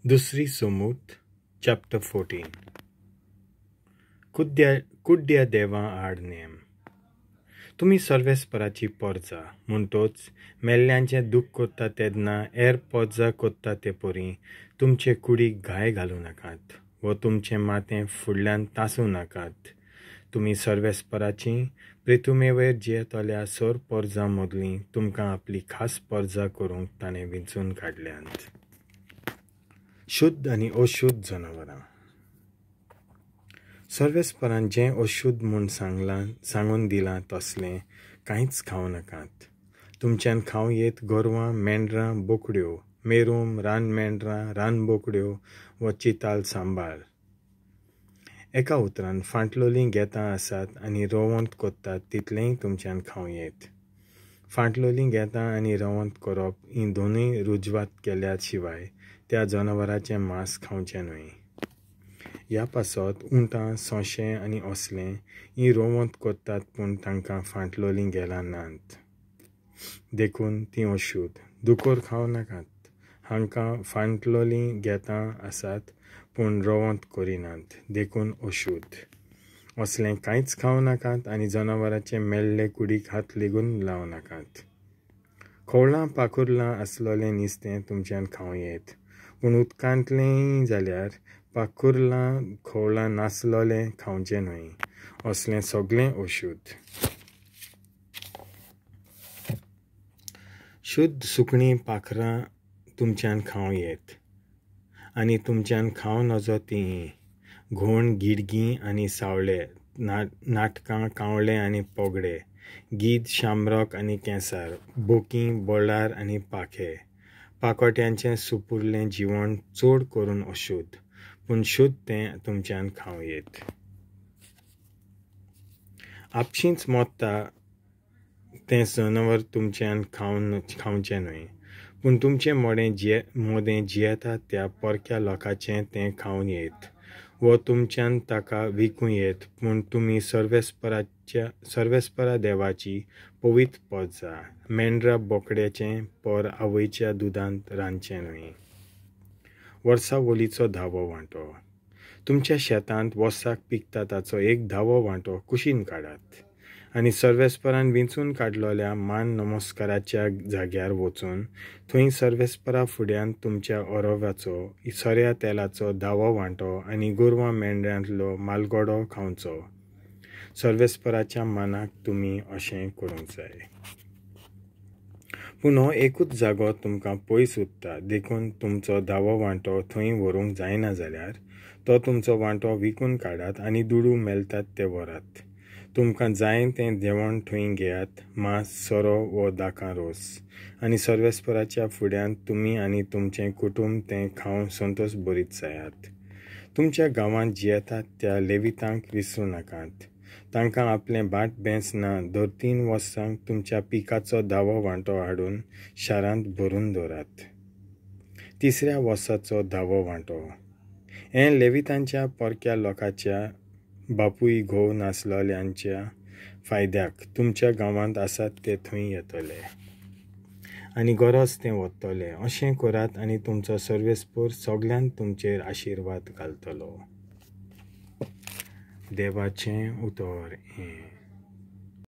दुसरी सोमूत चॅप्टर 14. कुड्ड्या देवां आड नेम. तुमी सर्वेस्पराची पोरजा म्हणटोच मेल्ल्यांचें दूख करता तेन्ना हेर पोरजा करता ते परी तुमचे कुडीक घाय घालूं नाकात वो तुमचें माथें फुडल्यान तासूं नाकात. तुमी सर्वेस्पराची प्रिथुमेवयर जियेतल्या सोर पोरजां मदलीं तुमकां आपली खास पोरजा करूंक ताणें विंचून काडल्यांत. शुद्ध आनी अशुद्ध जनावरां. सर्वेस्परान जें अशुद्ध म्हूण सांगून दिलां तसलें कांयच खावं नाकात. तुमच्यान खावं येत गोरवां, मेंढरां, बोकड्यो, मेरूम, रानमेंढरां, रानबोकड्यो वा चिताल सांबाळ. एका उतरान फांटलोलीं गेतां आसात आनी रवंत करतात तितलेंय तुमच्यान खावं येत. फांटलोलीं गेतां आनी रवंत करप हीं दोनूय रुजवात केल्या शिवाय त्या जनावराचें मांस खावचें न्हय. ह्या पासत उंटां, सोंशे आनी असलें हीं रवंत करतात पूण तांकां फांटलोलीं गेलां नात, देखून तीं अशुद्ध. दुकोर खावं नाकात. हांकां फांटलोलीं गेतां आसात पूण रवंत करिनात, देखून अशुद्ध. असलें कांयच खावं नाकात आनी जनावराचे मेल्ले कुडीक हात लेगून लावं नाकात. खोवळां पाखुरलां आसलोलें नुस्तें तुमच्यान खावं येत, पूण उदकांतलेंय जाल्यार पाखुरलां खोवळां नासलोलें खावचें न्हय. असलें सगळें अशुद्ध. शुद्ध सुकणीं पाखरां तुमच्यान खावं येत आनी तुमच्यान खावं नजो तीं घोण, गिडगीं आनी सावळे, नाटकां, कावळे आनी पोगडे, गीद, शामरक आनी केंसार, बोकीं, बोळार आनी पाखे. पाकोट्यांचें सुपुरलें जिवण चड करून अशुद्ध, पूण शुद्ध तें तुमच्यान खावं येत. आपशींच मोत्ता तें जनावर तुमच्यान खावचें न्हय, पूण तुमचें मोदें जियेता त्या परक्या लोकांचें तें खावं येत वो तुमच्यान ताका विकूं येत, पूण तुमी सर्वेस्परा देवाची पवित्र पोरजा. मेंढरा बोकड्याचें पोर आवयच्या दुदांत रांदचें न्हय. वर्सावलीचो धावो वांटो. तुमच्या शेतांत वर्साक पिकता ताचो एक धावो वांटो कुशीन काडात आनी सर्वेस्परान विंचून काडलोल्या मान नमस्काराच्या जाग्यार वचून थंय सर्वेस्परा फुड्यान तुमच्या ओरव्याचो सोऱ्या तेलाचो धावो वांटो आनी गोरवां मेंढरांतलो मालगोडो खावचो. सर्वेस्पराच्या मानाक तुमी अशें करूंक जाय. पूण हो एकूच जागो तुमकां पयस उरता, देखून तुमचो धावो वांटो थंय व्हरूंक जायना जाल्यार तो तुमचो वांटो विकून काडात आनी दुडू मेळटात ते व्हरात. तुमकां जाय तें जेवण थंय घेयात, मांस, सोरो वो दाकां रोस, आनी सर्वेस्पराच्या फुड्यांत तुमी आनी तुमचें कुटुंब तें खावन संतोश बरीत जायात. तुमच्या गांवांत जियेतात त्या लेवितांक विसरूं नाकात. तांकां आपलें भाट बेंस ना. दर 3 वर्सांक तुमच्या पिकाचो धावो वांटो हाडून शारांत भरून दवरात. तिसऱ्या वर्साचो धावो वांटो हें लेवितांच्या परक्या लोकांच्या बापूय घोव नासलोल्यांच्या फायद्याक तुमच्या गांवांत आसात ते थंय येतले आनी गरज तें वतले. अशें करात आनी तुमचो सर्वेस्पर सगळ्यांत तुमचेर आशिर्वाद घालतलो. देवाचें उतर हें.